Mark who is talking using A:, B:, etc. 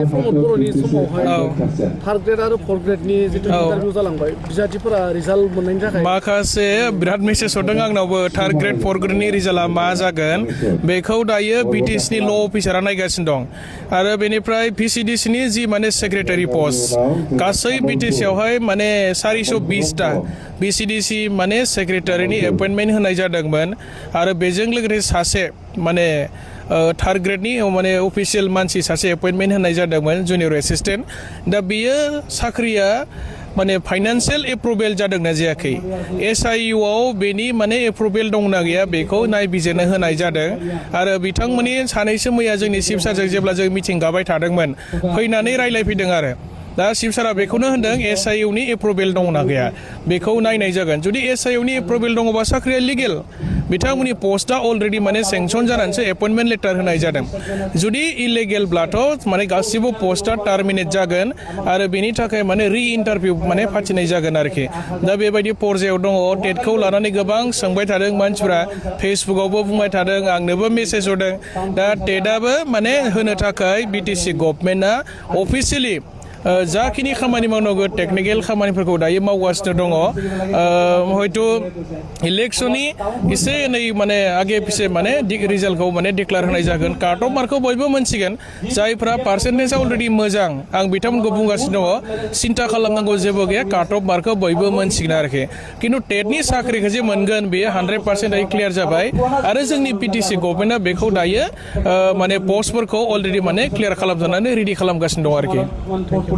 A: प्रमद बर'नि समावहाय third grade आरो फर्थ ग्रेडनि जितु इन्टारभिउ जालांबाय बिजाथिफोरा रिजाल्ट मोननायनि थाखाय
B: माखासे बिराद मेसेज हरदों आंनावबो थार्ड ग्रेड फर्थ ग्रेडनि रिजाल्टआ मा जागोन बेखौ दायो बिटिसिनि ल' अफिसारा नायगासिनो दं आरो बेनिफ्राय भिसिडिसिनि जि माने सेक्रेटारि पस्ट गासै बिटिसियावहाय माने 420टा भिसिडिसि माने सेक्रेटारिनि एपइन्टमेन्ट होनाय जादोंमोन आरो बेजों लोगोसे सासे माने थार्ड ग्रेडनि माने अफिसियेल मानसि सासे एपइन्टमेन्ट होनाय जादोंमोन जुनियर एसिस्टेन्ट दा बेयो साख्रिया माने फाइनान्सियेल एप्रुभेल जादोंना जायाखै SIU आव बेनि माने एप्रुभेल दंना गैया बेखौ नायबिजिरनो होनाय जादों आरो बिथांमोननि सानैसो मैया जोंनि चिफ सारजों जेब्ला जों मिटिं गाबाय थादोंमोन फैनानै रायलायफैदों आरो दा चिफ सारा बेखौनो होनदों SIU नि एप्रुभेल दंना गैया बेखौ नायनाय जागोन जुदि SIU नि एप्रुभेल दङबा साख्रिया लिगेल बिथांमोननि पस्टआ अलरेडि माने सेंसन जानानैसो एपइन्टमेन्ट लेटार होनाय जादों जुदि इलिगेलब्लाथ' माने गासिबो पस्टआ टार्मिनेट जागोन आरो बेनि थाखाय माने रि इन्टारभिउ माने फाथिनाय जागोन आरोखि दा बेबायदि पर्यायाव दङ टेटखौ लानानै गोबां सोंबाय थादों मानसिफ्रा फेसबुकआवबो बुंबाय थादों आंनोबो मेसेज हरदों दा टेटआबो माने होनो थाखाय BTC गभर्नमेन्टआ अफिसियेलि जाखिनि खामानि मावनांगौ टेकनिकेल खामानिफोरखौ दायो मावगासिनो दङ हयथ' इलेक्सननि एसे एनै माने आगे पिछे माने रिजाल्टखौ माने डिक्लेयार होनाय जागोन काट अफ मार्कखौ बयबो मोनसिगोन जायफ्रा पार्सेन्टेजआ अलरेडि मोजां आं बिथांमोनखौ बुंगासिनो दङ सिन्था खालामनांगौ जेबो गैया काट अफ मार्कखौ बयबो मोनसिगोन आरोखि खिन्थु टेटनि साख्रिखौ जे मोनगोन बेयो 100% दायो क्लियार जाबाय आरो जोंनि BTC गभर्नमेन्टआ बेखौ दायो माने पस्टफोरखौ अलरेडि माने क्लियार खालामजानानै रेडि खालामगासिनो दं आरोखि